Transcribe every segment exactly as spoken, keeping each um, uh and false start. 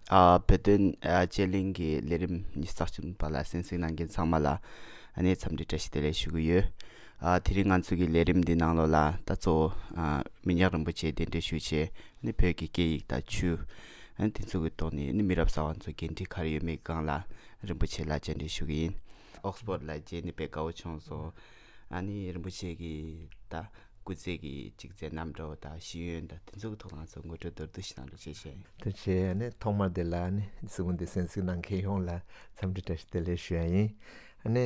ཨ་བོད་དོན་ཨ་དཔྱད་གླེང་གི་ལས་རིམ་ཉི་ཤུ་རྩ་བདུན་པ་ལ་གསན་གཟིགས་གནང་མཁན་ཚང་མ་ལ་ཨ་ནི་འཚམས་འདྲི་བཀྲ་ཤིས་བདེ་ལེགས་ཞུ་གི་ཡོད། ཨ་དེ་རིང་ང་ཚོ་གི་ལས་རིམ་འདི་ནང་ལོགས་ལ་ད་གཙོ་བོ་ཨ་མི་ཉག་རིན་པོ་ཆེ་གདན་འདྲེན་ཞུས་བྱས་ཨ་ནི་བོད་ཀྱི་སྐད་ཡིག་དང་ཆོས་ཨ་ནི་དེ་ཚོ་གི་ཐོག་ནས་ཨ་ནི་མི་རབས་གསར་བ་ཚོ་འགན་འཁྲི་ག་རེ་ཡོད་མེད་སྒང་ལ་རིན་པོ་ཆེ་ལ་བཅར་འདྲི་ཞུ་གི་ཡིན། ཨོག་སི་ཕོར་ཌི་ལ་མཇལ་ནས་དཔེ་དགའ་བོ་བྱུང་སོང་། ཨ་ནི་རིན་པོ་ཆེ་གི་ད་སྐུ་ཚེ་གི་ཅིག་མཛད་རྣམ་འདྲ་བོ་དང་ཤེས་ཡོན་དང་དེ་ཚོ་གི་ཐོག་ལ་ང་ཚོ་ངོ་སྤྲོད་མདོར་བསྡུས་ཤིག་གནང་རོགས་བྱེད་ཞུ་ཡིན། ཐུགས་རྗེ་ཆེ། ཨ་ནི་ཐོག་མར་དེ་ལ་ཨ་ནི་གཟིགས་མོ་འདི་གསན་གཟིགས་གནང་མཁན་ཡོངས་ལ་འཚམས་འདྲི་བཀྲ་ཤིས་བདེ་ལེགས་ཞུ་ཡ་ཡིན། ཨ་ནི་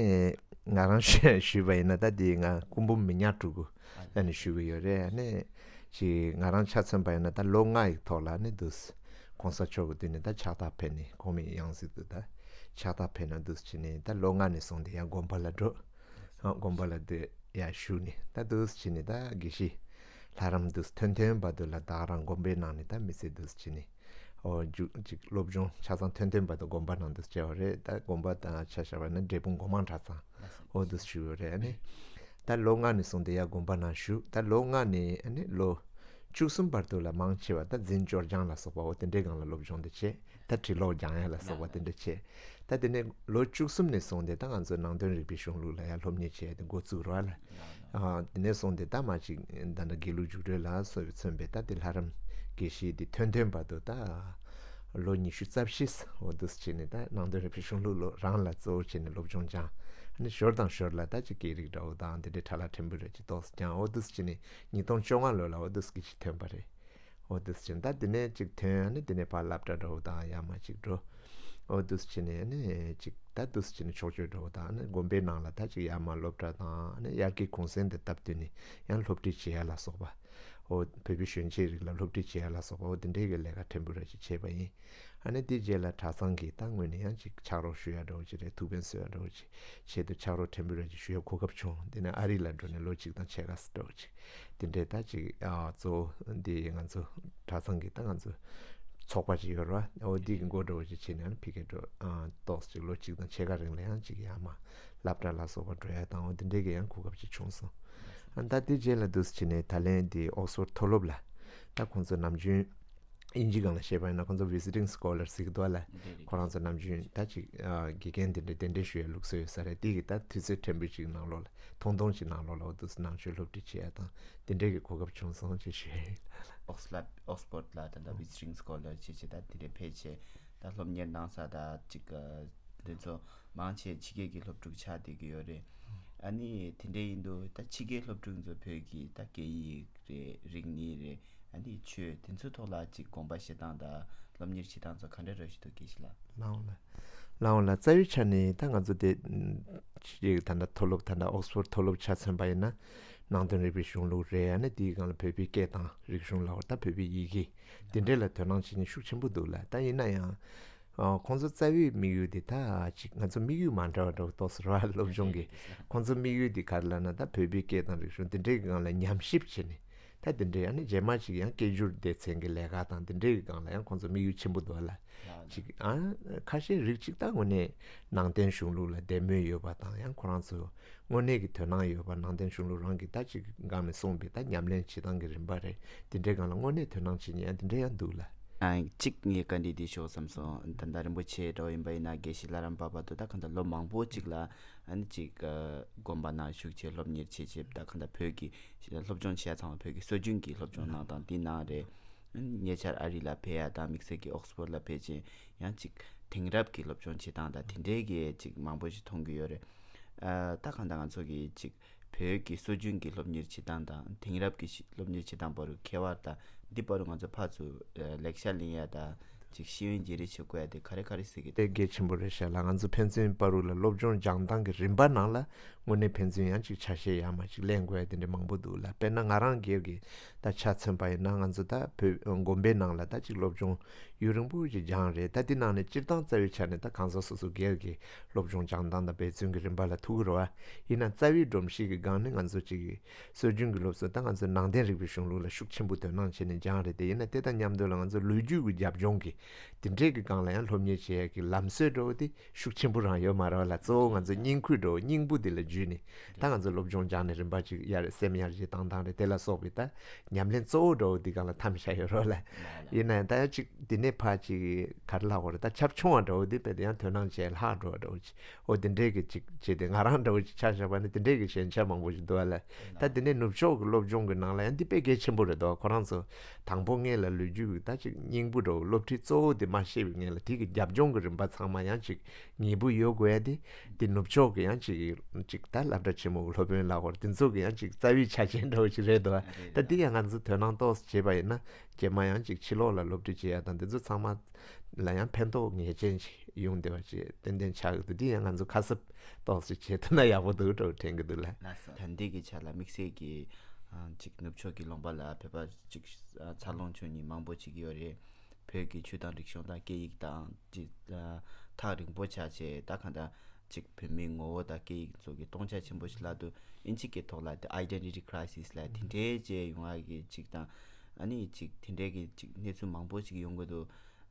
ང་རང་ཞུ་ཞུས་པ་ཡིན་ན་ད་དེ་ང་སྐུ་འབུམ་མི་ཉག་སྤྲུལ་སྐུ་ལ་ནི་ཞུ་གི་ཡོད་རེད། ཨ་ནི་ཅིག་ང་རང་ཆ་མཚོན་པ་ཡིན་ན་ད་ལོ་ལྔ་ཡི་ཐོག་ལ་ནི་འདུག་གོང་ས་མཆོག་གི་མདུན་ནས་ད་ཕྱག་རྟགས་ཕེབས་ནས་གོང་མའི་ཡང་སྲིད་དུ་ད་ཕྱག་རྟགས་ཕེབས་ན་འདུག་བྱས་ནས་ད་ལོ་ལྔ་ནས་བཟུང་སྟེ་ཡང་དགོན་པ་ལ་འགྲོ། ཨ་དགོན་པ་ལ་འདུག་ཡ་བཞུགས་ནས་ད་འདུག་བྱས་ནས་ད་དགེ་བཤེས་ལྷ་རམས་འདུག་ཐོན་ཐོན་བར་དུ་ལ་ད་རང་དགོན་པའི་ནང་ནས་ད་མི་ཚེ་འདུག་བྱས་ནས་ཨོ་རྒྱུགས་ཅིག་སློབ་སྦྱོང་ཆ་ཚང་ཐོན་ཐོན་བར་དུ་དགོན་པ་ནང་འདུག་བྱས་པ་རེད། ད་དགོན་པ་དང་ཆ་བཞག་པ་ན་འབྲས་སྤུངས་སྒོ་མང་གྲྭ་ཚང་ཨོ་འདུག་བཞུགས་ཡོད་རེད། ཨ་ནི་ད་ལོ་ལྔ་ནས་བཟུང་སྟེ་ཡ་དགོན་པ་ནང་བཞུགས། ད་ལོ་ལྔ་ནས་ཨ་ནི་ལོ་བཅུ་གསུམ་བར་དུ་ལ་མང་ཆེ་བ་ད་འཛིན་སྐྱོར་སྦྱང་ལ་སོགས་པ་འོ་དེ་འདྲའི་སྒང་ལ་སློབ་སྦྱོང་དེ་བྱས། ད་འབྲི་ཀློག་སྦྱང་ཡ་ལ་སོགས་པ་དེ་འདྲ་བྱས། ད་དེ་ནས་ལོ་བཅུ་གསུམ་ནས་བཟུང་སྟེ་ད་ང་ཚོའི་ནང་དོན་རིག་པའི་གཞུང་ལུགས་ལ་ཡ་སློབ་གཉེར་བྱས་ཏེ་འགོ་བཙུགས་རོགས་ལ། ཨ་དེ་ནས་བཟུང་སྟེ་ད་མ་ཅིག་ད་ལྟ་དགེ་ལུགས་རྒྱུགས་སྤྲོད་ལ་སོགས་པའི་མཚོན་པའི་ད་དེ་ལྷ་རམས་དགེ་བཤེས་དེ་ཐོན་ཐོན་བར་དུ་ད་ལོ་ཉི་ཤུ་རྩ་བཞི་འོ་འདུག་སེ་བྱས་ནས་ད་ནང་དོན་རིག་པའི་གཞུང་ལུགས་ལོ་རང་ལ་གཙོ་བོ་བྱས་ནས་སློབ་སྦྱོང་སྦྱངས། ཨ་ནི་ཞོར་དང་ཞོར་ལ་ད་ཅིག་སྐད་རིགས་འདྲ་བོ་དང་དེ་འདྲའི་ཕྲ་ལ་ཕྲན་བུ་རེ་ཅིག་ཏོག་ཙམ་སྦྱངས། འོ་འདུག་སེ་བྱས་ནས་ཉིས་སྟོང་བཅོ་ལྔ་ལོ་ལ་འོ་འདུག་སེ་སྐད་ཅིག་ཐོན་པ་རེད། འོ་འདུག་སེ་བྱས་ནས་ད་དེ་ནས་ཅིག་ཐོན། ཨ་ནི་དེ་ནས་ཕར་སློབ་གྲྭ་འདྲ་བོ་དང་ཡར་མར་ཅིག་འགྲོ། འོ་འདུག་སེ་བྱས་ནས་ཨ་ནི་ཅིག་ད་འདུག་སེ་བྱས་ནས་ཕྱོགས་བསྐྱོད་འདྲ་བོ་དང་ཨ་ནི་དགོན་པའི་ནང་ལ་ད་ཅིག་ཡར་མར་སློབ་གྲྭ་དང་ཨ་ནི་དབྱར་ཁའི་གུང་སེང་དེ་སྟབས་བསྟུན་ནས་ཡང་སློབ་ཁྲིད་བྱེད་ཡ་ལ་སོགས་པ། འོ་བོད་པའི་གཞོན་སྐྱེས་རིགས་ལ་སློབ་ཁྲིད་བྱེད་ཡ་ལ་སོགས་པ་འོ་དེ་འདྲའི་གི་ལས་ཀ་ཕྲན་བུ་རེ་ཅིག་བྱས་པ་ཡིན། ཨ་ནི་དེའི་རྗེས་ལ་གྲྭ་ཚང་གི་ད་ངོས་ནས་ཡང་ཅིག་ཕྱག་རོགས་ཞུ་ཡ་འདྲ་བོ་ཅིག་རེད། ཐུགས་ཕན་གསོས་ཡ་འདྲ་བོ་ཅིག་ཆེད་དུ་ཕྱག་རོགས་ཕྲན་བུ་རེ་ཅིག་ཞུ་ཡ་གོ་སྐབས་བྱུང་། དེ་ནས་ཨ་རི་ལ་འགྲོ་ནས་ལོ་གཅིག་དང་ཕྱེད་ཀ་འདྲ་བོ་ཅིག་དེ་འདྲའི་ད་ཅིག་ཨ་གཙོ་བོ་འདི་ང་ཚོ་གྲྭ་ཚང་གི་ད་ང་ཚོ་ཚོགས་པ་ཅིག་ཡོད་རེད་བ། འོ་འདི་གི་འགོ་འདྲ་བོ་ཅིག་བྱས་ནས་ཨ་ནི་ཕ་གིར་འགྲོ། ཨ་ཏོག་ཙམ་ཅིག་ལོ་གཅིག་དང་ཕྱེད་ཀ་རིང་ལ་ཡང་ཅིག་ཡར་མར་སློབ་གྲྭ་ལ་སོགས་པ་འགྲོ་ཡ་དང་འོ་དེ་འདྲའི་གི་ཡང་གོ་སྐབས་ཅིག་བྱུང་སོང་། ཨ་ད་དེ་རྗེས་ལ་འདུག་སེ་བྱས་ནས་ད་ལན་དེ་ཨོག་སི་ཕོར་ཌི་མཐོ་སློབ་ལ་ད་ཁོང་ཚོ་ནམ་རྒྱུན་དབྱིན་ཇི་སྒང་ལ་བཤད་པ་ཡིན་ན་ཁོང་ཚོ་visiting scholars་ཟེར་གི་འདུག་ལ། རེད་རེད། ཁོ་རང་ཚོ་ནམ་རྒྱུན་ད་ཅིག་ཨ་དགེ་རྒན་དེ་འདྲ་གདན་འདྲེན་ཞུ་ཡ་ལུགས་སྲོལ་ཡོད་ས་རེད། དེ་གི་ད་དུས་ཚོད་ཕྲན་བུ་ཅིག་ནང་ལོགས་ལ་ཐུང་ཐུང་ཅིག་ནང་ལོགས་ལ་འོ་འདུག་སེ་ནང་ཆོས་སློབ་ཁྲིད་བྱེད་ཡ་དང་དེ་འདྲའི་གི་གོ་སྐབས་བྱུང་སོང་ཅེས་ཞུ་ཡ་ཡིན། ཨོག་སི་ལབ་ཨོག་སི་ཕོར་ཌི་ལ་ད་ལྟ་visiting scholar་བྱས་བྱས་ད་དེ་འདྲ་ཕེབས་བྱས་ད་སློབ་གཉེར་གནང་ས་ད་ཅིག་ཨ་དེ་ཚོ་མང་ཆེ་ཕྱི་རྒྱལ་གྱི་སློབ་ཕྲུག་ཆགས་བསྡད་ཀྱི་ཡོད་རེད། ཨ་ནི་དེ་འདྲ་ཡིན་དུས་ད་ཕྱི་རྒྱལ་སློབ་ཕྲུག་ཚོ་བོད་ཀྱི་ད་སྐད་ཡིག་རེད། རིག་གནས་རེད། ཨ་ནི་ཆོས་དེ་ཚོའི་ཐོག་ལ་ཅིག་དགོངས་པ་བཞེས་སྟངས་དང་སློབ་གཉེར་བྱེད་སྟངས་ཚོ་ག་འདྲ་རེད་ཞུ་འདུག་དགེ་བཤེས་ལགས། ལའོ་ལ། ལའོ་ལ་རྩ་བའི་ཆ་ནས་ད་ང་ཚོ་དེ་ཅིག་ད་ལྟ་མཐོ་སློབ་ད་ལྟ་ཨོག་སི་ཕོར་ཌི་མཐོ་སློབ་ཆ་མཚོན་པ་ཡིན་ན་ནང་དོན་རིག་པའི་གཞུང་ལུགས་རེད། ཨ་ནི་དེའི་སྒང་ལ་བོད་པའི་སྐད་དང་རིག་གཞུང་ལའོ་ད་བོད་པའི་ཡི་གེ་དེ་འདྲས་ལ་དོ་སྣང་བྱེད་མཁན་ཤུགས་ཆེན་པོ་འདུག་ལ། ད་ཡིན་ན་ཡང་ཨ་ཁོང་ཚོ་རྩ་བའི་དམིགས་ཡུལ་དེ་ད་ཅིག་ང་ཚོ་དམིགས་ཡུལ་མ་འདྲ་བ་འདྲ་བོ་ཏོག་ཙམ་རེད་བ། སློབ་སྦྱོང་གི་ཁོང་ཚོ་དམིགས་ཡུལ་དེ་ག་རེ་ལབ་ན་ད་བོད་པའི་སྐད་དང་རིག་གཞུང་དེ་འདྲའི་སྒང་ལ་ཉམས་ཞིབ་བྱས་ནས་ད་དེ་འདྲའི་ཨ་ནི་རྗེས་མ་ཅིག་ཡང་སྐད་སྒྱུར་སྡེ་ཚན་གྱི་ལས་ཀ་དང་དེ་འདྲའི་སྒང་ལ་ཡང་ཁོང་ཚོ་དམིགས་ཡུལ་ཆེན་པོ་འདུག་ལ། ཅིག་ཨ་ཁ་ཤས་རིགས་ཅིག་ད་དངོས་གནས་ནང་བསྟན་གཞུང་ལུགས་ལ་དད་མོས་ཡོད་པ་དང་ཡང་ཁོ་རང་ཚོ་དངོས་གནས་ཀྱི་དོ་སྣང་ཡོད་པ་ནང་བསྟན་གཞུང་ལུགས་རང་གི་ད་ཅིག་སྒང་ནས་གསུངས་པའི་ད་ཉམས་ལེན་བྱེད་སྟངས་ཀྱི་རིམ་པ་རེད། དེ་འདྲའི་སྒང་ལ་དངོས་གནས་དོ་སྣང་བྱེད་མཁན་ཡང་དེ་འདྲ་ཡང་འདུག་ལ། ཨ་གཅིག་ངས་བཀའ་འདྲི་འདི་ཞུ་བསམ་སོང་། ད་ལྟ་རིན་པོ་ཆེ་འདྲ་བོ་ཡིན་པ་ཡིན་ན་དགེ་བཤེས་ལྷ་རམས་པ་བར་དུ་ད་གང་ལྟར་ལོ་མང་པོ་ཅིག་ལ་ཨ་ནི་ཅིག་དགོན་པ་ནང་བཞུགས་བྱས་སློབ་གཉེར་བྱེད་བྱེད་ད་གང་ལྟར་བོད་ཀྱི་སློབ་སྦྱོང་བྱེད་ཡ་ཚང་མ་བོད་ཀྱི་སྲོལ་རྒྱུན་གྱི་སློབ་སྦྱོང་གནང་སྟངས་འདི་ནང་རེད། ཨ་ནི་ཉེ་ཆར་ཨ་རི་ལ་ཕེབས་ཡ་དང་དམིགས་བསལ་གྱི་ཨོག་སི་ཕོར་ཌི་ལ་ཕེབས་བྱས་ཡང་ཅིག་དེང་རབས་ཀྱི་སློབ་སྦྱོང་བྱེད་སྟངས་དང་དེ་འདྲའི་གི་ཅིག་མང་པོ་ཞིག་མཐོང་གི་ཡོད་རེད། ཨ་ད་གང་ལྟར་ང་ཚོ་གི་ཅིག་བོད་ཀྱི་སྲོལ་རྒྱུན་གྱི་སློབ་གཉེར་བྱེད་སྟངས་དང་དེང་རབས་ཀྱི་ཤི་སློབ་གཉེར་བྱེད་སྟངས་བར་དུ་ཁྱད་པར་དང་འདི་བར་དུ་ང་ཚོ་ཕར་ཚུར་ལེགས་ཆ་ལེན་ཡ་དང་ཅིག་ཤེས་ཡོན་བརྗེ་རེས་བྱེད་དགོས་ཡ་དེ་ག་རེ་ག་རེ་ཟེར་གི་དེ་གལ་ཆེན་པོ་རེད་ཤག་ལ། ང་ཚོ་ཕན་ཚུན་བར་དུ་ལ་སློབ་སྦྱོང་སྦྱང་སྟངས་ཀྱི་རིམ་པ་ནང་ལ་དངོས་གནས་ཕན་ཚུན་ཡང་ཅིག་ཆ་ཤས་ཡ་མ་ཅིག་ལེན་དགོས་ཡ་དེ་འདྲ་མང་པོ་འདུག་ལ། དཔེར་ན་ང་རང་སྒེར་གྱི་ད་ཆ་མཚོན་པ་ཡིན་ན་ང་ཚོ་ད་བོད་དགོན་པའི་ནང་ལ་ད་ཅིག་སློབ་སྦྱོང་ཡུན་རིང་པོ་ཅིག་སྦྱངས་རེད། ད་འདི་ནང་ནས་སྤྱིར་བཏང་རྩ་བའི་ཆ་ནས་ད་གང་ཟག་སོ་སོ་སྒེར་གྱི་སློབ་སྦྱོང་སྦྱང་སྟངས་དང་འབད་བརྩོན་གྱི་རིམ་པ་ལ་ཐུག་གི་རེད་བ། ཡིན་ན་རྩ་བའི་སྒྲོམ་གཞི་གི་སྒང་ནས་ང་ཚོ་ཅིག་སྲོལ་རྒྱུན་གྱི་སློབ་གསོ་ད་ང་ཚོ་ནང་བསྟན་རིག་པའི་གཞུང་ལུགས་ལ་ཤུགས་ཆེན་པོ་དོ་སྣང་བྱས་ནས་སྦྱངས་རེད་དེ། ཡིན་ན་དེ་དང་མཉམ་དུ་ལ་ང་ཚོ་ལོ་རྒྱུས་ཀྱི་རྒྱབ་ལྗོངས་ཀྱི་ དེ་འདྲས་ཀྱི་སྒང་ལ་ཡང་སློབ་གཉེར་བྱེད་ཡག་གི་ལམ་སྲོལ་འདྲ་བོ་དེ་ཤུགས་ཆེན་པོ་རང་ཡོད་མ་རེད་བ་ལ། གཙོ་བོ་ང་ཚོ་བརྙན་བཀོད་འདྲ་བོ་སྙིང་པོ་དེ་ལ་འཇུས་ནས་ད་ང་ཚོ་སློབ་སྦྱོང་སྦྱངས་ནས་རིམ་པ་ཅིག་ཡར་སེམས་ཡར་རྒྱས་བཏང་སྟངས་རེད། དེ་ལ་སོགས་པའི་ད་ཉམས་ལེན་གཙོ་བོ་འདྲ་བོ་དེ་སྒང་ལ་འཐམ་བཞག་ཡོད་རེད་བ་ལ། ཡིན་ན་ཡང་ད་ཡང་ཅིག་འདི་ནས་ཕར་ཅིག་ག་རེ་ལབ་དགོས་རེད། ད་ཁྱབ་ཆུང་བ་འདྲ་བོ་དེ་དཔེ་དེ་ཡང་དོ་སྣང་བྱས་ལྷག་འགྲོ་བ་འདྲ་བོ་ཅིག་འོ་དེ་འདྲས་ཀྱི་ཅིག་བྱས་ཏེ་ང་རང་འདྲ་བོ་ཅིག་ཆ་བཞག་པ་ནི་དེ་འདྲས་ཀྱི་ཞན་ཆ་མང་པོ་ཞིག་འདུག་བ་ལ། ད་དེ་ནས་ནུབ་ཕྱོགས་ཀྱི་སློབ་སྦྱོང་གི་ནང་ལ་ཡང་འདི་དཔེ་གལ་ཆེན་པོ་རེད་འདུག་ཁོ་རང་ཚོ་དང་པོ་སྔོན་ལ་ལོ་རྒྱུས་ཀྱི་ད་ཅིག་སྙིང་པོ་འདྲ་བོ་སློབ་ཁྲིད་གཙོ་བོ་དེ་མ་ཤེས་པའི་སྔོན་ལ་དེ་གི་རྒྱབ་ལྗོངས་ཀྱི་རིམ་པ་ཚང་མ་ཡང་ཅིག་ངེས་པོ་ཡོད་དགོས་ཡ་དེ། དེ་ནུབ་ཕྱོགས་ཀྱི་ཡང་ཅིག་ཅིག་ད་སློབ་གྲྭ་ཆེན་མོ་གི་སློབ་དཔོན་ལབ་དགོས་རེད། དེ་ཚོ་གི་ཡང་ཅིག་རྩ་བའི་ཆ་རྐྱེན་འདྲ་བོ་ཅིག་རེད་འདུག་བ། ད་འདི་ཡང་ང་ཚོ་དོ་སྣང་ཏོག་ཙམ་བྱས་པ་ཡིན་ན་རྗེས་མ་ཡང་ཅིག་ཕྱི་ལོགས་ལ་སློབ་ཁྲིད་བྱེད་ཡ་དང་དེ་ཚོ་ཚང་མ་ལ་ཡང་ཕན་ཐོགས་ངེས་ཅན་ཅིག་ཡོང་བསྡད་པ་ཅིག་ཏན་ཏན་ཆགས་ཀྱི་འདུག་འདི་ཡང་ང་ཚོ་ཁ་གསབ་ཏོག་ཙམ་བྱེད་ཐུབ་ན་ཡག་པོ་འདུག་འགྲོ་དྲན་གྱི་འདུག་ལ། ལགས་སོ། ད་ལྟའི་གི་ཆ་ལ་དམིགས་བསལ་གྱི་ཨ་ཅིག་ནུབ་ཕྱོགས་ཀྱི་ལུང་པ་ལ་བོད་པ་ཅིག་ཨ་འཚར་ལོངས་བྱུང་མཁན་མང་པོ་ཅིག་ཡོད་རེད། བོད་ཀྱི་ཆོས་དང་རིག་གཞུང་དང་སྐད་ཡིག་དང་ཅིག་ཨ་ཐག་རིང་པོ་ཆགས་བྱས། ད་གང་ལྟར་ཅིག་བོད་མིའི་ངོ་བོ་དང་སྐད་ཡིག་སོགས་ཀྱི་སྟོང་ཆ་ཆེན་པོ་ཞིག་ལབ་འདུག་ཨིན་ཇི་སྐད་ཐོག་ལ་དེ་identity crisis ལབ་དེ་འདྲའི་བྱས་ཡོང་ཡ་གི་ཅིག་དང་། ཨ་ནི་ཅིག་དེ་འདྲའི་གི་ཅིག་གནས་ཚུལ་མང་པོ་ཅིག་ཡོང་གི་འདུག་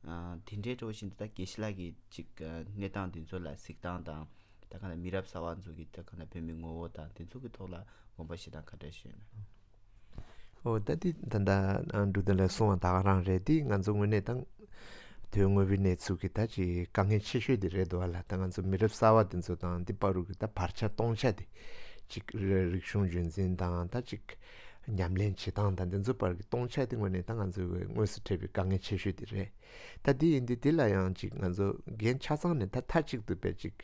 ཨ་དེ་འདྲའི་འགྲོ་བཞིན་དུ་ད་དགེ་བཤེས་ལགས་ཀྱིས་ཅིག་ཨ་གནས་སྟངས་དེ་ཚོ་ལ་གཟིགས་སྟངས་དང་། ད་གང་ལ་མི་རབས་གསར་བ་ཚོ་གི་ད་གང་ལ་བོད་མིའི་ངོ་བོ་དང་དེ་ཚོ་གི་ཐོག་ལ་དགོངས་པ་བཞེས་སྟངས་ག་འདྲ་ཞིག་ཡོད་ན། ཨོ་ད་འདི་ད་ལྟ་ཨ་འབྲུག་ལྡན་ལགས་གསུངས་པ་ད་ག་རང་རེད། འདི་ང་ཚོ་དངོས་གནས་ད་དོན་དངོས་པོའི་གནས་ཚུལ་གྱི་ད་ཅིག་དཀའ་ངལ་ཆེ་ཤོས་དེ་རེད་འདུག་བ་ལ། ད་ང་ཚོ་མི་རབས་གསར་བ་དེ་ཚོ་དང་འདི་བར་དུ་གི་ད་བར་ཆ་སྟོང་ཆ་དེ་ཅིག་རིག་གཞུང་རྒྱུན་འཛིན་དང་ད་ཅིག་ཉམས་ལེན་བྱེད་སྟངས་དང་འདི་ཚོ་བར་གྱི་སྟོང་ཆ་དེ་དངོས་གནས་ད་ང་ཚོའི་དངོས་སུ་འཕྲད་པའི་དཀའ་ངལ་ཆེ་ཤོས་དེ་རེད། ད་འདི་ཡིན་དུས་འདི་ལ་ཡང་ཅིག་ང་ཚོ་འགན་ཆ་ཚང་ནས་ད་མཐའ་གཅིག་ཏུ་དཔེ་ཅིག་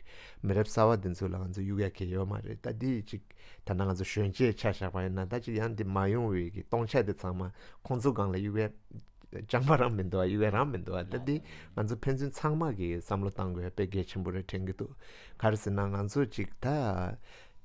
མི་རབས་གསར་བ་འདི་ཚོ་ལ་ང་ཚོ་གཡུག་ཡ་གལ་ཡོད་མ་རེད། ད་འདི་ཅིག་ད་ནང་ང་ཚོ་གཞོན་སྐྱེས་ཆ་བཞག་པ་ཡིན་ན་ད་ཅིག་ཡང་འདི་མ་ཡོང་བའི་གི་སྟོང་ཆ་དེ་ཚང་མ་ཁོང་ཚོ་སྒང་ལ་གཡུག་ཡ་རྐྱང་པ་རང་མི་འདུག་བ། གཡུག་ཡ་རང་མི་འདུག་བ། ད་འདི་ང་ཚོ་ཕན་ཚུན་ཚང་མ་གི་བསམ་བློ་བཏང་དགོས་ཡ་དཔེ་གལ་ཆེན་པོ་རེད་དྲན་གི་འདུག་ག་རེ་ཟེར་ན་ང་ཚོ་ཅིག་ད་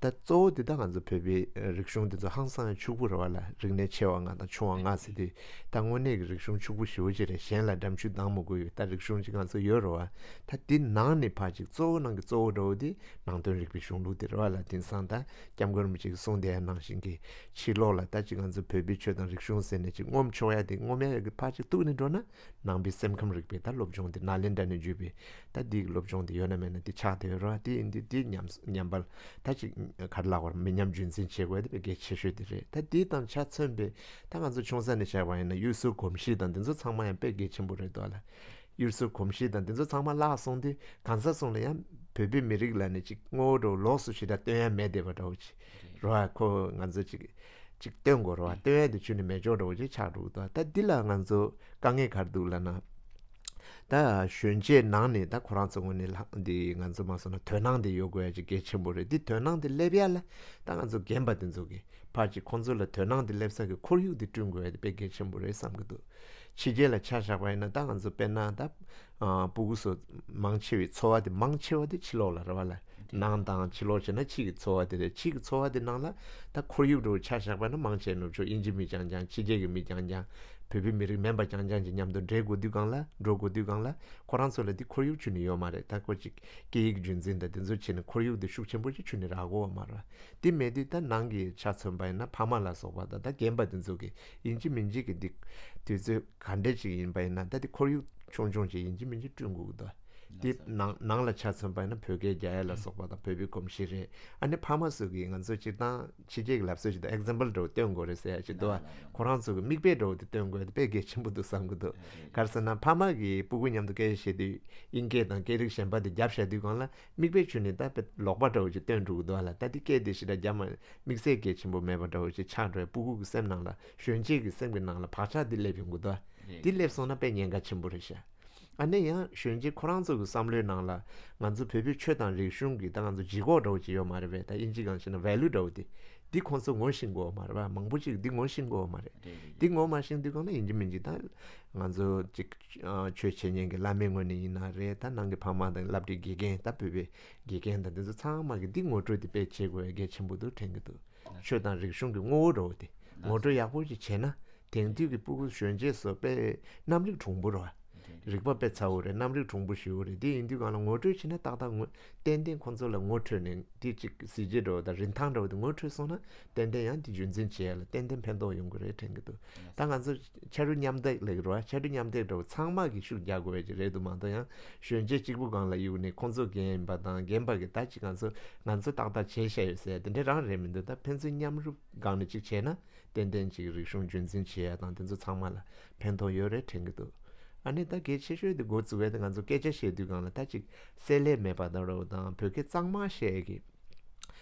ད་གཙོ་བོ་འདི་ད་ང་ཚོ་བོད་པའི་རིག་གཞུང་འདི་ཚོ་ཧང་སང་ཕྱུག་པོ་རེད་བ་ལ། རིག་གནས་ཆེ་བ་ལྔ་དང་ཆུང་བ་ལྔ་ཟེར་དུས་ད་དངོས་གནས་ཀྱི་རིག་གཞུང་ཕྱུག་པོ་ཞེ་པོ་ཅིག་རེད། གཞན་ལ་འགྲམ་ཆུ་ལྡང་མི་དགོས་ཡོད། ད་རིག་གཞུང་ཅིག་ང་ཚོ་ཡོད་རེད་བ། ད་འདི་ནང་ནས་ཕར་ཅིག་གཙོ་བོ་ནང་གི་གཙོ་བོ་འདྲ་བོ་འདི་ནང་དོན་རིག་པའི་གཞུང་ལུགས་འདི་རེད་བ་ལ། དེང་སང་ད་སྐྱབས་མགོན་རིན་པོ་ཆེ་གིས་གསུངས་བསྡད་ཡ་ནང་བཞིན་གྱི་ཕྱི་ལོགས་ལ་ད་ཅིག་ང་ཚོ་བོད་པའི་ཆོས་དང་རིག་གཞུང་ཟེར་ནས་ཅིག་ངོམ་ཆོག་ཡ་དེ་ངོམ་ཡ་གི་ཕར་ཅིག་གཏུགས་ནས་འགྲོ་ན། ནང་པའི་སེམས་ཁམས་རིག་པའི་ད་སློབ་སྦྱོང་དེ་ནཱ་ལེནྡྲ་ནས་བརྒྱུད་པའི་ད་འདི་གི་སློབ་སྦྱོང་དེ་ཡོད་ན་མེད་ན་དེ་ཆགས་བསྡད་ཡོད་རེད་བ། དེ་ཡིན་དུས་དེ་ཉམས་ཉམས་པ་ད་ཅིག་ག་རེ་ལབ་དགོས་རེད། མི་ཉམས་རྒྱུན་འཛིན་བྱེད་དགོས་དེ་དཔེ་གལ་ཆེ་ཤོས་དེ་རེད། ད་འདི་དང་ཆ་མཚོན་པའི་ད་ང་ཚོ་ཆུང་ས་ནས་བཤད་པ་ཡིན་ན་གཡུར་ཟོག་གོམས་གཤིས་དང་འདི་ཚོ་ཚང་མ་ཡང་དཔེ་གལ་ཆེན་པོ་རེད་འདུག་ལ། གཡུར་ཟོག་གོམས་གཤིས་དང་འདི་ཚོ་ཚང་མ་བརླག་སོང་དུས་གང་ཟག་སོང་ལ་ཡང་བོད་པའི་མི་རིགས་ལ་ནི་ཅིག་ངོ་བོ་འདྲ་བོ་ལོགས་སུ་ཞེ་དྲག་སྟོན་ཡ་མེད་བསྡད་པ་འདྲ་བོ་ཅིག་རེད་བ། ཁོ་ང་ཚོ་ཅིག་ཅིག་སྟོན་དགོས་རེད་བ། སྟོན་ཡ་དེ་ཁྱོན་ནས་མེད་ཅོག་འདྲ་བོ་ཅིག་ཆགས་འགྲོ་གི་འདུག་ད་འདི་ལ་ང་ཚོ་དཀའ་ངལ་ག་རེ་འདུག་ལབ་ན། ད་གཞོན་སྐྱེས་ནང་ནས་ད་ཁོ་རང་ཚོ་ངོས་ནས་ལྷག་འདི་ང་ཚོ་མ་སོང་ན་དོ་སྣང་དེ་ཡོད་དགོས་ཡ་ཅིག་གལ་ཆེན་པོ་རེད། འདི་དོ་སྣང་དེ་སླེབས་ཡ་ལ་ད་ང་ཚོ་རྒན་པ་དེ་ཚོ་གིས་ཕར་ཅིག་ཁོང་ཚོ་ལ་དོ་སྣང་དེ་སླེབས་ས་གི་ཁོར་ཡུག་དེ་བསྐྲུན་དགོས་ཡ་དེ་དཔེ་གལ་ཆེན་པོ་རེད་བསམ་གི་འདུག་ཕྱི་རྒྱལ་ལ་ཆ་བཞག་པ་ཡིན་ན་ད་ང་ཚོ་དཔེར་ན་ད་ཨ་སྤུ་གུ་ཚོ་མང་ཆེ་བའི་འཚོ་བ་དེ་མང་ཆེ་བ་དེ་ཕྱི་ལོགས་ལ་རེད་བ་ལ། ནང་དང་ཕྱི་ལོགས་བྱས་ན་ཕྱི་གི་འཚོ་བ་དེ་རེད། ཕྱི་གི་འཚོ་བ་དེ་ནང་ལ་ད་ཁོར་ཡུག་འདྲ་བོ་ཆ་བཞག་པ་ན་མང་ཆེ་ནུབ་ཕྱོགས་དབྱིན་ཇི་མི་རྐྱང་རྐྱང་། ཕྱི་རྒྱལ་གྱི་མི་རྐྱང་རྐྱང་། བོད་པའི་མི་རིགས་མིན་པ་རྐྱང་རྐྱང་གི་མཉམ་དུ་འདྲེས་དགོས་དུས་སྒང་ལ་འགྲོ་དགོས་དུས་སྒང་ལ་ཁོ་རང་ཚོ་ལ་འདི་ཁོར་ཡུག་ཁྱོན་ནས་ཡོད་མ་རེད། ད་ཁོ་ཅིག་སྐད་ཡིག་རྒྱུན་འཛིན་དང་དེ་ཚོ་བྱས་ནས་ཁོར་ཡུག་འདི་ཤུགས་ཆེན་པོ་ཅིག་ཁྱོན་ནས་རག་གོ་བ་མ་རེད། དེ་མེད་དུས་ད་ནང་གི་ཆ་མཚོན་པ་ཡིན་ན་ཕ་མ་ལ་སོགས་པ་དང་ད་རྒན་པ་དེ་ཚོ་གིས་ཡིན་གཅིག་མིན་གཅིག་གི་འདི་དུས་ཚོད་ག་འདྲས་ཅིག་ཡིན་པ་ཡིན་ན་ད་འདི་ཁོར་ཡུག་ཆུང་ཆུང་ཅིག་ཡིན་གཅིག་མིན་གཅིག་བསྐྲུན་དགོས་ཀྱི་འདུག་དེ་ནང་ནང་ལ་ཆ་མཚོན་པ་ཡིན་ན་བོད་སྐད་རྒྱག་ཡ་ལ་སོགས་པ་དང་བོད་པའི་གོམས་གཤིས་རེད། ཨ་ནི་ཕ་མ་ཚོ་གིས་ང་ཚོ་སྤྱིར་བཏང་ཕྱི་རྒྱལ་གྱི་ལབ་སྲོལ་ཞིག་དང་ཨེག་ཛམ་པལ་འདྲ་བོ་སྟོན་དགོས་རེད་ཟེར་ཡ་ཞིག་འདུག་བ། ཁོ་རང་ཚོ་གི་མིག་དཔེ་འདྲ་བོ་དེ་སྟོན་དགོས་དེ་དཔེ་གལ་ཆེན་པོ་འདུག་བསམ་གི་འདུག་ག་རེ་ཟེར་ན་ཕ་མ་གིས་སྤུ་གུ་མཉམ་དུ་སྐད་ཆ་བཤད་དུས་དབྱིན་སྐད་དང་སྐད་རིགས་གཞན་པ་དེ་རྒྱབ་བཞག་དུས་སྒང་ལ་མིག་དཔེ་ཁྱོན་ནས་ད་དཔེ་ལོག་པ་འདྲ་བོ་ཞིག་སྟོན་འགྲོ་གི་འདུག་བ་ལ། ད་དེ་སྐད་དེ་ཞེ་དྲག་རྒྱབ་མ་དམིགས་བསལ་གལ་ཆེན་པོ་མེད་པ་འདྲ་བོ་ཞིག་ཆགས་འགྲོ་ཡ་སྤུ་གུ་གི་སེམས་ནང་ལ་གཞོན་སྐྱེས་ཀྱི་སེམས་ཀྱི་ནང་ལ་བག་ཆགས་དེ་སླེབས་ཡོང་གི་འདུག་བ། དེ་སླེབས་སོང་ན་དཔེ་ཉེན་ཁ་ཆེན་པོ་རེད་ཤག་ཨ་ནི་ཡང་གཞོན་སྐྱེས་ཁོ་རང་ཚོ་གི་བསམ་བློའི་ནང་ལ་ང་ཚོ་བོད་པའི་ཆོས་དང་རིག་གཞུང་གི་ད་ང་ཚོ་ལྗིད་ཁོག་འདྲ་བོ་ཅིག་ཡོད་མ་རེད་པས། ད་དབྱིན་ཇི་སྒང་བཤད་ན་ཝེ་ལུ་འདྲ་བོ་དེ་འདི་ཁོང་ཚོ་ངོ་ཤེས་དགོས་མ་རེད་པ། མང་པོ་ཅིག་འདི་ངོ་ཤེས་དགོས་མ་རེད། འདི་ངོ་མ་ཤེས་དུས་སྒང་ལ་ཡིན་གཅིག་མིན་གཅིག་ད་ང་ཚོ་ཅིག་ཆོས་བྱེད་མཁན་གྱི་བླ་མའི་ངོས་ནས་ཡིན་ན་རེད། ད་ནང་གི་ཕ་མ་དང་སློབ་གྲྭའི་དགེ་རྒན་ད་བོད་པའི་དགེ་རྒན་དང་འདི་ཚོ་ཚང་མ་གི་འདི་ངོ་སྤྲོད་དེ་དཔེ་བྱེད་དགོས་ཡ་གལ་ཆེན་པོ་འདུག་དྲན་གྱི་འདུག་ཆོས་དང་རིག་གཞུང་གི་ངོ་བོ་འདྲ་བོ་དེ་ངོ་སྤྲོད་ཡག་པོ་ཅིག་བྱས་ན་དེང་དུས་ཀྱི་སྤུ་གུ་གཞོན་སྐྱེས་ཚོ་དཔེ་རྣམ་རིག་གྲུང་པོ་རེད་བ། རིག་པ་དཔེ་ཚ་བོ་རེད། རྣམ་རིག་གྲུང་པོ་ཞེ་པོ་རེད། དེ་ཡིན་དུས་གང་ལ་ངོ་སྤྲོད་བྱས་ན་ཏག་ཏག་ངོ་ཏན་ཏན་ཁོང་ཚོ་ལ་ངོ་འཕྲོད་ནས་དེ་ཅིག་གཟི་བརྗིད་འདྲ་བོ་དང་རིན་ཐང་འདྲ་བོ་དེ་ངོ་འཕྲོད་སོང་ན་ཏན་ཏན་ཡང་དེ་རྒྱུན་འཛིན་བྱེད་ཡ་ལ་ཏན་ཏན་ཕན་ཐོགས་ཡོང་གི་རེད་དྲན་གི་འདུག་ད་ང་ཚོ་ཕྱ་གྲུ་མཉམ་འདེགས་ལབ་ཀྱི་རེད་བ། ཕྱ་གྲུ་མཉམ་འདེགས་འདྲ་བོ་ཚང་མ་གིས་ཤུགས་རྒྱག་དགོས་ཡ་ཅིག་རེད་འདུག་མ་གཏོགས་ཡང་གཞོན་སྐྱེས་གཅིག་པུ་སྒང་ལ་གཡུགས་ནས་ཁོང་ཚོ་རྒན་ཡིན་པ་དང་རྒན་པ་གིས་ད་ཅིག་ང་ཚོ་ང་ཚོ་ཏག་ཏག་བྱས་བཞག་ཡོད་ཟེར་ཡ་དེ་འདྲ་རང་རེད་མི་འདུག་ད་ཕན་ཚུན་མཉམ་རུབ་སྒང་ནས་ཅིག་བྱས་ན། ཏན་ཏན་ཅིག་རིག་གཞུང་རྒྱུན་འཛིན་བྱེད་ཡ་དང་དེ་ཚོ་ཚང་མ་ལ་ཕན་ཐོགས་ཡོད་རེད་དྲན་གྱི་འདུག་ཨ་ནི་ད་གལ་ཆེ་ཤོས་དེ་འགོ་བཙུགས་པའི་དེ་ང་ཚོ་སྐད་ཆ་བཤད་དུས་སྒང་ལ་ད་ཅིག་བསྲེ་ལྷད་མེད་པ་དང་འདྲ་བོ་དང་བོད་སྐད་གཙང་མ་བཤད་ཡ་གི་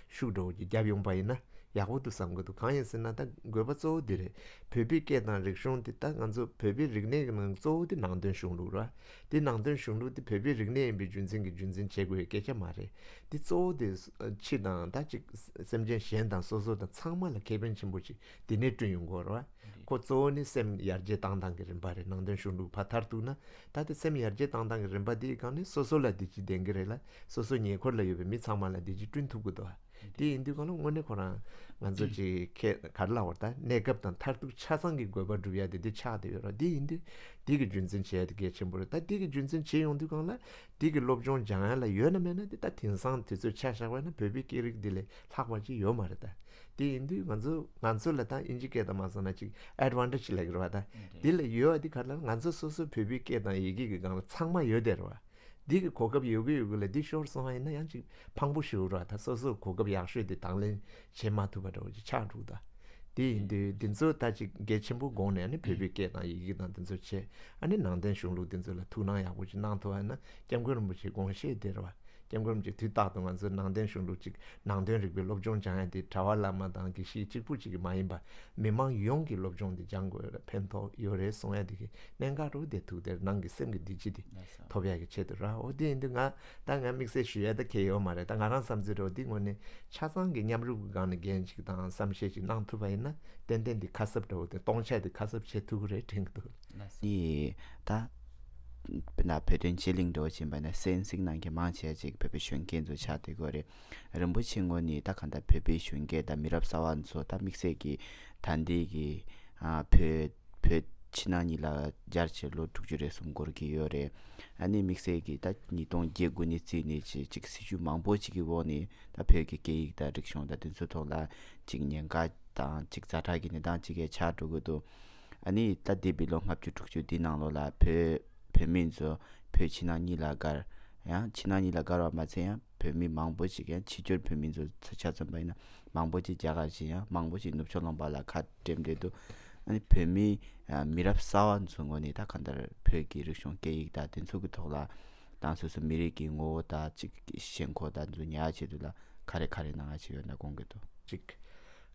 ཤུགས་འདྲ་བོ་ཅིག་བརྒྱབ་ཡོང་པ་ཡིན་ན་ཡག་པོ་འདུག་བསམ་གྱི་འདུག་གང་ཡིན་ཟེར་ན་ད་དགོས་པ་གཙོ་བོ་འདི་རེད། བོད་པའི་སྐད་དང་རིག་གཞུང་དེ་ད་ང་ཚོ་བོད་པའི་རིག་གནས་ཀྱི་ནང་གཙོ་བོ་དེ་ནང་དོན་གཞུང་ལུགས་རེད། དེ་ནང་དོན་གཞུང་ལུགས་དེ་བོད་པའི་རིག་གནས་ཡིན་པའི་རྒྱུ་མཚན་གྱིས་རྒྱུན་འཛིན་བྱེད་དགོས་པའི་སྐད་ཆ་མ་རེད། དེ་གཙོ་བོ་དེ་ཕྱི་དང་ད་ཅིག་སེམས་ཅན་གཞན་དང་སོ་སོ་དང་ཚང་མ་ལ་ཁེ་ཕན་ཆེན་པོ་ཅིག་དེ་ནས་བསྐྲུན་ཡོང་དགོས་རེད་བ། ཁོ་གཙོ་བོ་ནི་སེམས་ཡར་རྒྱས་བཏང་སྟངས་ཀྱི་རིམ་པ་རེད། ནང་དོན་གཞུང་ལུགས་ཕར་མཐར་གཏུགས་ན་ད་ལྟ་སེམས་ཡར་རྒྱས་བཏང་སྟངས་ཀྱི་རིམ་པ་དེའི་སྒང་ནས་སོ་སོ་ལ་བདེ་སྐྱིད་ལྡན་གྱི་རེད་ལ་སོ་སོ་ཉེ་འཁོར་ལ་ཡོད་པའི་མི་ཚང་མ་ལ་བདེ་སྐྱིད་བསྐྲུན་ཐུབ་ཀྱི་འདུག་བ། དེ་ཡིན་དུས་གང་ལ་དངོས་གནས་ཁོ་རང་ང་ཚོ་ཅིག་ཁེ་ག་རེ་ལབ་དགོས་རེད། ད་གནས་སྐབས་དང་མཐར་ཐུག་ཆ་ཚང་གི་དགོས་པ་སྒྲུབ་ཡ་དེ་དེ་ཆགས་བསྡད་ཡོད་རེད། དེ་ཡིན་དུས་དེ་གི་རྒྱུན་འཛིན་བྱེད་ཡ་དེ་གལ་ཆེན་པོ་རེད། ད་དེ་གི་རྒྱུན་འཛིན་བྱེད་ཡོང་དུས་གང་ལ་དེ་གི་སློབ་སྦྱོང་སྦྱང་ཡ་ལ་ཡོད་ན་མེད་ན་དེ་ད་དེང་སང་དུས་ཚོད་ཆ་བཞག་པ་ན་བོད་པའི་སྐད་རིགས་འདི་ལས་ལྷག་པ་ཅིག་ཡོད་མ་རེད་ད། དེ་ཡིན་དུས་ང་ཚོ་ང་ཚོ་ལ་ད་ཨིན་ཇི་སྐད་དང་མ་སོང་ན་ཅིག་ཨེཌ་ཝན་ཊེ་ཇི་ལབ་ཀྱི་རེད་བ། ད་འདི་ལ་ཡོད་པ་འདི་ག་རེ་ལབ་ན་ང་ཚོ་སོ་སོའི་བོད་པའི་སྐད་དང་ཡི་གེ་གི་སྒང་ལ་ཚང་མ་ཡོད་བསྡད་རེད་བ། འདི་གི་གོ་སྐབས་ཡོད་གི་ཡོད་གི་ལ་འདི་ཤོར་སོང་བ་ཡིན་ན་ཡང་ཅིག་ཕངས་པོ་ཞེ་པོ་རེད་བ། ད་སོ་སོའི་གོ་སྐབས་ཡག་ཤོས་དེ་དང་ལེན་བྱེད་མ་ཐུབ་པ་འདྲ་བོ་ཅིག་ཆགས་འགྲོ་གི་ད། དེ་ཡིན་དུས་འདི་ཚོ་ད་ཅིག་གལ་ཆེན་པོ་དགོངས་ནས་ཨ་ནི་བོད་པའི་སྐད་དང་ཡི་གེ་དང་འདི་ཚོ་བྱས་ཨ་ནི་ནང་བསྟན་གཞུང་ལུགས་འདི་ཚོ་ལ་ཐུགས་སྣང་ཡག་པོ་ཅིག་གནང་ཐུབ་པ་ཡིན་ན་སྐྱབས་མགོན་རིན་པོ་ཆེའི་དགོངས་བཞེད་དེ་རེད་བ། སྐྱབས་མགོན་རིན་པོ་ཆེ་དུས་རྟག་ཏུ་ང་ཚོའི་ནང་བསྟན་གཞུང་ལུགས་གཅིག་ནང་དོན་རིག་པའི་སློབ་སྦྱོང་སྦྱང་ཡ་དེ་གྲྭ་པ་བླ་མ་དང་དགེ་བཤེས་གཅིག་པུ་གཅིག་གི་མ་ཡིན་པ་མི་མང་ཡོངས་ཀྱི་སློབ་སྦྱོང་དེ་སྦྱང་དགོས་ཡོད་རེད། ཕན་ཐོགས་ཡོད་རེད་གསུང་ཡ་དེ་གི་གནད་འགག་རུ་དེ་ཐུག་དེར་ནང་གི་སེམས་ཀྱི་བདེ་སྐྱིད་དེ་ཐོབ་ཡ་གི་ཆེད་དུ་ར། འོ་དེ་ཡིན་དུས་ང་ད་ང་དམིགས་བསལ་ཞུ་ཡ་ད་གལ་ཡོད་མ་རེད། ད་ང་རང་བསམ་ཚུལ་རེད། འོ་དེ་ངོ་ནས་ཆ་ཚང་གི་མཉམ་རུབ་ཀྱི་སྒང་ནས་འགན་གཅིག་དང་བསམ་ཤེས་གཅིག་གནང་ཐུབ་པ་ཡིན་ན་ཏན་ཏན་དེ་ཁ་གསབ་འདྲ་བོ་དེ་སྟོང་ཆ་དེ་ཁ་གསབ་བྱེད་ཐུབ་ཀྱི་རེད་དྲན་གི་འདུག་ནི་ད། དཔེར་ན་བོད་དོན་སྤྱི་གླིང་འགྲོ་བཞིན་པ་ན་གསན་གཟིགས་གནང་མཁན་མང་ཆེ་ཅིག་བོད་པའི་གཞོན་སྐྱེས་ཚོ་ཆགས་བསྡད་ཀྱི་ཡོད་རེད། རིན་པོ་ཆེ་ངོས་ནས་ད་གང་ལྟར་བོད་པའི་གཞོན་སྐྱེས་དང་མི་རབས་གསར་བ་ཚོ་ད་དམིགས་བསལ་གྱི་ད་ལྟའི་གི་ཨ་བོད་བོད་ཕྱི་ནང་གཉིས་ལ་བརྒྱ་ཆ་ལོ་དྲུག་ཅུ་རེ་གསུམ་འགོར་གྱི་ཡོད་རེད། ཨ་ནི་དམིགས་བསལ་གྱི་ད་ཉིས་སྟོང་བརྒྱད་དགུ་ནས་བརྩིས་ནས་ཅིག་ཅིག་སྲིད་ཇུས་མང་པོ་ཅིག་གི་འོག་ནས་ད་བོད་ཀྱི་སྐད་ཡིག་དང་རིག་གཞུང་དང་དེ་ཚོའི་ཐོག་ལ་ཅིག་ཉེན་ཁ་དང་ཅིག་ཛ་དྲག་གི་གནས་སྟངས་ཅིག་གི་ཆགས་འགྲོ་གི་འདུག་ཨ་ནི་ད་འདས་པའི་ལོ་ལྔ་བཅུ་དྲུག་ཅུ་འདི་ནང་ལོགས་ལ་བོད་བོད་མི་ཚོ་བོད་ཕྱི་ནང་གཉིས་ལ་དགར། ཡང་ཕྱི་ནང་གཉིས་ལ་དགར་བ་མ་ཚད་ཡང་བོད་མི་མང་པོ་ཞིག་ཡང་ཕྱི་སྐྱོད་བོད་མི་ཚོ་ཆ་མཚོན་པ་ཡིན་ན་མང་པོ་ཅིག་རྒྱ་གར་ཕྱིན། ཡང་མང་པོ་ཞིག་ནུབ་ཕྱོགས་ལུང་པ་ལ་ཁ་འགྲེམས་བསྡད་འདུག་ཨ་ནི་བོད་མི་མི་རབས་གསར་བ་ཚོའི་ངོས་ནས་ད་གང་ལྟར་བོད་ཀྱི་རིག་གཞུང་སྐད་ཡིག་དང་དེ་ཚོ་གི་ཐོག་ལ་དང་སོ་སོ་མི་རིགས་ཀྱི་ངོ་བོ་དང་ཅིག་ཞེན་ཁོག་དང་ཚོ་ཉར་ཡ་ཆེད་དུ་ལ་ག་རེ་ག་རེ་གནང་ཡ་ཆེད་ཡོད་ན་དགོངས་ཀྱི་འདུག་ཅིག་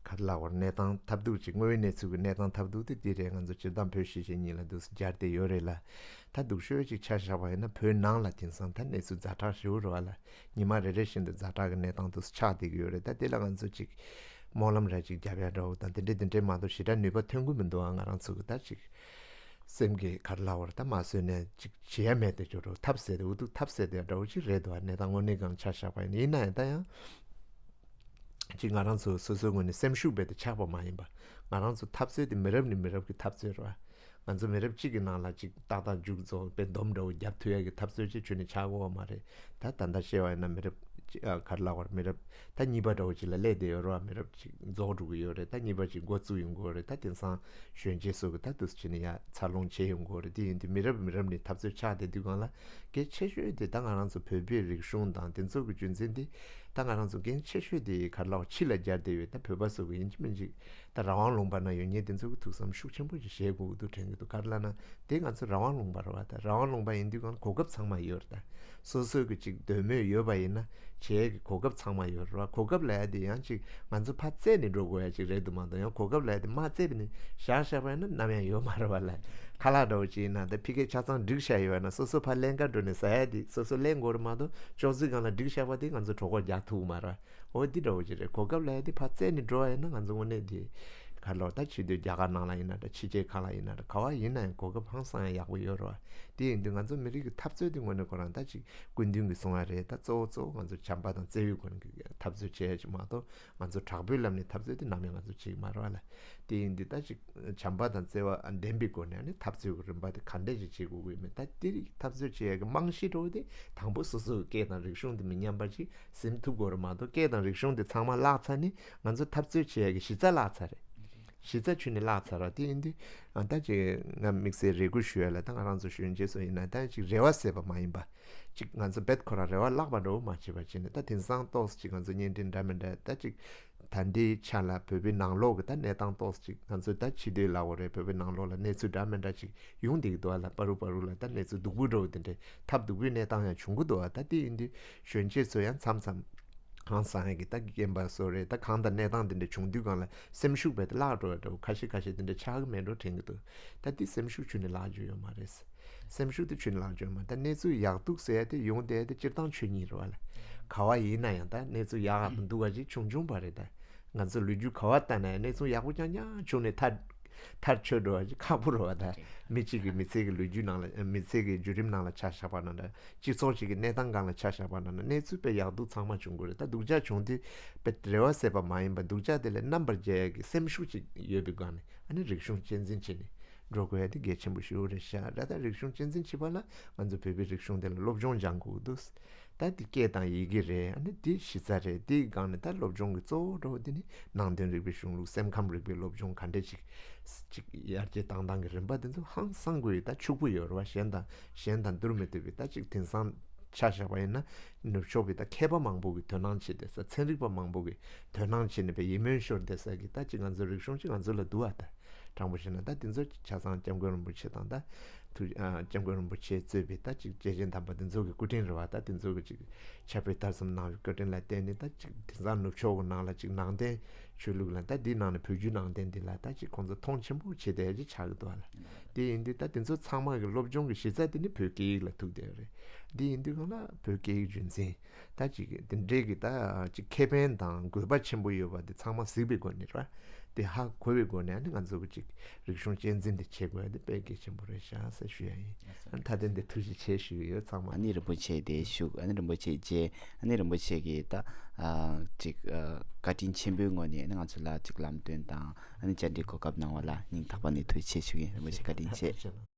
ག་རེ་ལབ་དགོས་རེད། གནས་སྟངས་ཐབས་སྡུག་ཅིག་དངོས་ཡོད་གནས་ཚུལ་གྱི་གནས་སྟངས་ཐབས་སྡུག་དེ་འདི་རེད། ང་ཚོ་སྤྱིར་བཏང་བོད་གཞིས་བྱེས་གཉིས་ལ་འདུག་སེ་སྦྱར་བསྡད་ཡོད་རེད་ལ། ད་སྡུག་ཤོས་ཅིག་ཆ་བཞག་པ་ཡིན་ན་བོད་ནང་ལ་དེང་སང་ད་གནས་ཚུལ་ཛ་དྲག་ཞེ་པོ་རེད་བ་ལ། ཉི་མ་རེ་རེ་བཞིན་དུ་ཛ་དྲག་གི་གནས་སྟངས་འདུག་སེ་ཆགས་བསྡད་ཀྱི་ཡོད་རེད། ད་དེ་ལ་ང་ཚོ་ཅིག་སྨོན་ལམ་ར་ཅིག་རྒྱབ་ཡ་འདྲ་བོ་དང་དེ་འདྲས་དེ་འདྲས་མ་གཏོགས་ཞེ་དྲག་ནུས་པ་ཐོན་གྱི་མི་འདུག་ཨ་ང་རང་ཚོ་གི་ད་ཅིག་སེམས་ཀྱི་ག་རེ་ལབ་དགོས་རེད། ད་མ་བཟོད་ནས་ཅིག་བྱེད་ཡ་མེད་དེ་ཅོ་འདྲ་བོ་ཐབས་ཟད་དེ་འུ་ཐུག་ཐབས་ཟད་དེ་འདྲ་བོ་ཅིག་རེད་འདུག་ཨ་གནས་སྟངས་དངོས་གནས་སྒང་ཆ་བཞག་པ་ཡིན་ན། ཡིན་ན་ཡང་ད་ཡང་། ཅིག་ང་རང་ཚོ་སོ་སོའི་ངོས་ནས་སེམས་ཤུགས་རྦད་དེ་ཆག་པ་མ་ཡིན་པ། ང་རང་ཚོ་འཐབ་རྩོད་དེ་མི་རབས་ནས་མི་རབས་ཀྱི་འཐབ་རྩོད་རེད་བ། ང་ཚོ་མི་རབས་གཅིག་གི་ནང་ལ་ཅིག་ཏག་ཏག་མཇུག་རྫོགས་པའི་སྡོམ་འདྲ་བོ་རྒྱབ་ཐུབ་ཡ་གི་འཐབ་རྩོད་ཅིག་ཁྱོན་ནས་ཆགས་ཀྱི་ཡོད་མ་རེད། ད་ད་ལྟ་བཤད་པ་ཡིན་ན་མི་རབས་ཅིག་ཨ་ག་རེ་ལབ་དགོས་རེད། མི་རབས་ད་གཉིས་པ་འདྲ་བོ་ཅིག་ལ་སླེབས་བསྡད་ཡོད་རེད་བ། མི་རབས་ཅིག་རྫོགས་འགྲོ་གི་ཡོད་རེད། ད་གཉིས་པ་ཅིག་འགོ་བཙུགས་ཡོང་གི་ཡོད་རེད། ད་དེང་སང་གཞོན་སྐྱེས་ཚོ་གི་ད་འདུག་སེ་བྱས་ནས་ཡ་འཚར་ལོངས་བྱེད་ཡོང་གི་ཡོད་རེད། དེ་ཡིན་དུས་མི་རབས་མི་རབས་ནས་འཐབ་རྩོད་ཆགས་བསྡད་དུས་སྒང་ལ་གལ་ཆེ་ཤོས་དེ་ད་ང་རང་ཚོ་བོད་པའི་རིག་གཞུང་དང་དེ་ཚོ་གི་རྒྱུ་མཚན་དེ། ད་ང་རང་ཚོ་འགན་ཆེ་ཤོས་དེ་ག་རེ་ལབ་དགོས་ཕྱི་ལ་སྦྱར་བསྡད་ཡོད། ད་བོད་པ་ཚོ་གི་ཡིན་གཅིག་མིན་གཅིག་ད་རང་དབང་ལུང་པ་ན་ཡོད་མཁན་དེ་ཚོ་གི་ཐུགས་བསམ་ཤུགས་ཆེན་པོ་ཞིག་བཞེས་དགོས་ཀྱི་འདུག་དྲན་གྱི་འདུག་ག་རེ་ལབ་ན་དེ་ང་ཚོ་རང་དབང་ལུང་པ་རེད་བ། ད་རང་དབང་ལུང་པ་ཡིན་དུས་གང་གོ་སྐབས་ཚང་མ་ཡོད་རེད། ད་སོ་སོའི་གི་ཅིག་འདོད་མོས་ཡོད་པ་ཡིན་ན་བྱེད་ཡས་གི་གོ་སྐབས་ཚང་མ་ཡོད་རེད་བ། གོ་སྐབས་ལབ་ཡ་དེ་ཡང་ཅིག་ང་ཚོ་ཕར་བཙལ་ནས་འགྲོ་དགོས་ཡ་ཅིག་རེད་འདུག་མ་གཏོགས་ཡང་གོ་སྐབས་ལབ་ཡ་དེ་མར་བཙལ་ནས་བཞག་བཞག་པ་ཡིན་ན་ནམ་ཡང་ཡོད་མ་རེད་བ་ལ། ཁ་ལག་འདྲ་བོ་ཅིག་ཡིན་ན་ད་ཕ་གིར་ཆ་ཚང་བསྒྲིགས་བཞག་ཡོད་ན་སོ་སོ་ཕར་ལེན་ག་འགྲོ་ནས་ཟ་ཡ་དེ་སོ་སོ་ལེན་དགོས་རེད་མ་གཏོགས་ཅོག་ཙེའི་སྒང་ལ་བསྒྲིགས་བཞག་པ་དེ་ང་ཚོ་གྲོད་ཁོག་རྒྱག་ཐུབ་ཀྱི་མ་རེད། འོ་འདི་འདྲ་བོ་ཅིག་རེད། གོ་སྐབས་ལབ་ཡ་དེ་ཕར་བཙལ་ནས་འགྲོ་བ་ཡིན་ན་ང་ཚོ་དངོས་གནས་དེ་ ག་ལོར་ད་ཕྱི་སྡོད་རྒྱ་གར་ནང་ལ་ཡིན་ན་འདྲ། ཕྱི་རྒྱལ་ཁག་ལ་ཡིན་ན་འདྲ། ག་བ་ཡིན་ན་ཡང་གོ་སྐབས་ཧང་སང་ཡང་ཡག་པོ་ཡོད་རེད་བ། དེ་ཡིན་དུས་ང་ཚོ་མི་རིགས་ཀྱི་འཐབ་རྩོད་དེ་དངོས་གནས་ཁོ་རང་ད་ཅིག་སྐུ་མདུན་གྱིས་གསུངས་པ་རེད། ད་གཙོ་བོ་གཙོ་བོ་ང་ཚོ་བྱམས་པ་དང་བརྩེ་བའི་སྒོ་ནས་འཐབ་རྩོད་བྱེད་ཡ་ཅིག་མ་གཏོགས། ང་ཚོ་དྲག་པོའི་ལམ་ནས་འཐབ་རྩོད་དེ་ནམ་ཡང་ང་ཚོ་བྱེད་ཀྱི་མ་རེད་བ་ལ། དེ་ཡིན་དུས་ད་ཅིག་བྱམས་པ་དང་བརྩེ་བ་ལྡན་པའི་སྒོ་ནས་ཨ་ནི་འཐབ་རྩོད་ཀྱི་རིམ་པ་དེ་ག་འདྲས་ཅིག་བྱེད་དགོས་ཀྱི་ཡོད་མེད། ད་དེ་རིགས་འཐབ་རྩོད་བྱེད་ཡ་གི་རྨང་གཞི་འདྲ་བོ་དེ་དང་པོ་སོ་སོའི་སྐད་དང་རིག་གཞུང་དེ་མི་ཉམས་པ་ཅིག་ཟིན་ཐུབ་དགོས་རེད་མ་གཏོགས། སྐད་དང་རིག་གཞུང་དེ་ཚང་མ་བརླག་ཚར་ནས་ང་ཚོ་འཐབ་རྩོད་བྱེད་ཡ་གི་གཞི་རྩ་བརླག་ཚར་རེད། གཞི་རྩ་ཁྱོན་ནས་བརླག་ཚར་ར། དེ་ཡིན་དུས་ཨ་ད་ཅིག་ང་དམིགས་བསལ་རེ་སྐུལ་ཞུ་ཡ་ལ། ད་ང་རང་ཚོ་གཞོན་སྐྱེས་ཚོ་ཡིན་ན་ད་ཅིག་རེ་བ་ཟད་པ་མ་ཡིན་པ། ཅིག་ང་ཚོ་རྦད་ཁོ་རང་རེ་བ་བརླག་པ་འདྲ་བོ་མ་བྱེད་པ་བྱས་ནས། ད་དེང་སང་ཏོག་ཙམ་ཅིག་ང་ཚོ་བརྙན་འཕྲིན་འདྲ་མི་འདྲ་ད་ཅིག་ད་ལྟའི་ཆ་ལ་བོད་པའི་ནང་ལོགས་ཀྱི་ད་གནས་སྟངས་ཏོག་ཙམ་ཅིག་ང་ཚོ་ད་ཕྱི་སྡོད་ལབ་དགོས་རེད། བོད་པའི་ནང་ལོགས་ལ་གནས་ཚུལ་འདྲ་མི་འདྲ་ཅིག་ཡོང་བསྡད་ཀྱི་འདུག་ཨ་ལ། པ་རུ་པ་རུ་ལ་ད་གནས་ཚུལ་སྡུག་པོ་འདྲ་བོ་དེ་འདྲའི་ཐབས་སྡུག་པོའི་གནས་སྟངས་ཡང་བྱུང་གི་འདུག་ཨ། ད་དེ་ཡིན་དུས་གཞོན་སྐྱེས་ཚོ་ཡང་མཚམས་མཚམས་ཧང་སང་ཡ་གི་ད་རྐྱེན་པ་བཟོ་རེད། ད་གང་ལྟར་གནས་སྟངས་དེ་འདྲ་བྱུང་དུས་སྒང་ལ་སེམས་ཤུགས་རྦད་དེ་བརླག་འགྲོ་བ་འདྲ་བོ་ཁ་ཤས་ཁ་ཤས་དེ་འདྲ་ཆགས་ཀྱི་མེད་འགྲོ་དྲན་གྱི་འདུག། ད་དེ་སེམས་ཤུགས་ཁྱོན་ནས་བརླག་རྒྱུ་ཡོད་མ་རེད། སེམས་ཤུགས་དེ་ཁྱོན་ནས་བརླག་རྒྱུ་ཡོད་མ་རེད། ད་གནས་ཚུལ་ཡག་སྡུག་ཟེར་ཡ་དེ་ཡོང་བསྡད་ཡ་དེ་སྤྱིར་བཏང་ཆོས་ཉིད་རེད་བ་ལ། ག་བ་ཡིན་ན་ཡང་ད་གནས་ཚུལ་ཡག་སྡུག་ག་ཅིག་བྱུང་བྱུང་བ་རེད། ད་ང་ཚོ་ལོ་རྒྱུས་ག་བ་ལྟ་ན་ཡང་གནས་ཚུལ་ཡག་པོ་རྐྱང་རྐྱང་བྱུང་ནས་ཐར་ཐར་ཆོད་འགྲོ་བ་ཅིག་ཁག་པོ་རེད་བ། ད་མི་གཅིག་གི་མི་ཚེ་གི་ལོ་རྒྱུས་ནང་ལ་མི་ཚེ་གི་བརྒྱུད་རིམ་ནང་ལ་ཆ་བཞག་པ་ན་འདྲ། སྤྱི་ཚོགས་ཤིག་གི་གནས་སྟངས་སྒང་ལ་ཆ་བཞག་པ་ན་འདྲ། གནས་ཚུལ་དཔེ་ཡག་སྡུག་ཚང་མ་བྱུང་གི་རེད། ད་སྡུག་ཅག་བྱུང་དུས་དཔེ་རེ་བ་ཟད་པ་མ་ཡིན་པ་སྡུག་ཅག་དེ་ལས་རྣམ་པར་རྒྱལ་ཡག་གི་སེམས་ཤུགས་ཅིག་ཡོད་པའི་སྒང་ནས་ཨ་ནི་རིག་གཞུང་གཅེས་འཛིན་བྱས་ནས་འགྲོ་དགོས་ཡ་དེ་གལ་ཆེན་པོ་ཞེ་པོ་རེད་ཤག་ར། ད་རིག་གཞུང་གཅེས་འཛིན་བྱེད་པ་ལ་ང་ཚོ་བོད་པའི་རིག་གཞུང་དེ་ལ་སློབ་སྦྱོང་སྦྱང་དགོས་འདུག། ད་འདི་སྐད་དང་ཡི་གེ་རེད། ཨ་ནི་འདི་གཞི་རྩ་རེད། འདིའི་སྒང་ནས་ད་སློབ་སྦྱོང་གི་གཙོ་བོ་འདྲ་བོ་འདི་ནི་ནང་དོན་རིག་པའི་གཞུང་ལུགས། སེམས་ཁམས་རིག་པའི་སློབ་སྦྱོང་ག་འདྲས་ཅིག་ཅིག་ཡར་རྒྱས་བཏང་སྟངས་ཀྱི་རིམ་པ་འདི་ཚོ་ཧང་སང་དགོས་ཡོད། ད་ཕྱུག་པོ་ཡོད་རེད་བ། གཞན་དང་གཞན་དང་བསྡུར་མི་ཐུབ་པའི། ད་ཅིག་དེང་སང་ཆ་བཞག་པ་ཡིན་ན་ནུབ་ཕྱོགས་པའི་ད་མཁས་པ་མང་པོ་གིས་དོ་སྣང་བྱེད་བསྡད་ས། ཚན་རིག་པ་མང་པོ་གིས་དོ་སྣང་བྱེད་ནས་པའི་ཡིད་སྨོན་ཤོར་བསྡད་ས་གི་ད་ཅིག་ང་ཚོའི་རིག་གཞུང་ཅིག་ང་ཚོ་ལ་འདུག་བ། ད་དྲང་པོ་བཤད་ན་ད་དེ་ཚོ་ཆ་ཚང་སྐྱབས་མགོན་རིན་པོ་ཆེ་དང་ད་དུ་ཨ་སྐྱབས་མགོན་རིན་པོ་ཆེ་གཙོས་པའི་ད་ཅིག་བཅས་ཆེན་དམ་པ་དེ་ཚོ་གི་སྐུ་དྲིན་རེད་བ། ད་དེ་ཚོ་གི་ཅིག་ཕྱག་དཔེ་ལྟར་གསུམ་གནང་བའི་བཀའ་དྲིན་ལ་བརྟེན་ནས་ད་ཅིག་དེང་སང་ནུབ་ཕྱོགས་གི་ནང་ལ་ཅིག་ནང་བསྟན་ཆོས་ལུགས་ལ་ད་འདིའི་ནང་ནས་བོད་བརྒྱུད་ནང་བསྟན་འདི་ལ་ད་ཅིག་ཁོང་ཚོ་མཐོང་ཆེན་པོ་བྱེད་བསྡད་ཡ་ཅིག་ཆགས་ཀྱི་འདུག་བ་ལ། དེ་ཡིན་དུས་ད་དེ་ཚོ་ཚང་མ་གི་སློབ་སྦྱོང་གི་གཞི་རྩ་དེ་ནི་བོད་སྐད་ཡིག་ལ་ཐུག་བསྡད་ཡོད་རེད། འདི་ཡིན་དུས་གང་ལ་བོད་སྐད་ཡིག་རྒྱུན་འཛིན་ད་ཅིག་དེ་འདྲའི་གི་ད་ཅིག་ཁེ་ཕན་དང་དགོས་པ་ཆེན་པོ་ཡོད་པ་དེ་ཚང་མ་གཟིགས་པའི་སྒོ་ནས་རེད་བ། དེ་ཧ་གོ་བའི་སྒོ་ནས་ཨ་ནི་ང་ཚོ་གི་ཅིག་རིག་གཞུང་གཅེས་འཛིན་དེ་བྱེད་དགོས་ཡ་དེ་དཔེ་གལ་ཆེན་པོ་རེད་ཤག་ཟེར་ཞུ་ཡ་ཡིན། ཨ་ནི་ད་ཐེངས་འདི་ཐུགས་རྗེ་ཆེ་ཞུ་གི་ཡོད་ཚང་མ། ཨ་ནི་རིན་པོ་ཆེ་དེ་བཞུགས། ཨ་ནི་རིན་པོ་ཆེ་རྗེས་ཨ་ནི་རིན་པོ་ཆེ་གི་ད་ཨ་ཅིག་ཨ་བཀའ་དྲིན་ཆེན་པོའི་ངོས་ནས་ཨ་ནི་ང་ཚོ་ལ་ཅིག་ལམ་སྟོན་དང་ཨ་ནི་བཅར་འདྲིའི་གོ་སྐབས་གནང་བ་ལ་སྙིང་ཐག་པ་ནས་ཐུགས་རྗེ་ཆེ་ཞུ་གི་ཡིན། རིན་པོ་ཆེ་བཀའ་དྲིན་ཆེ།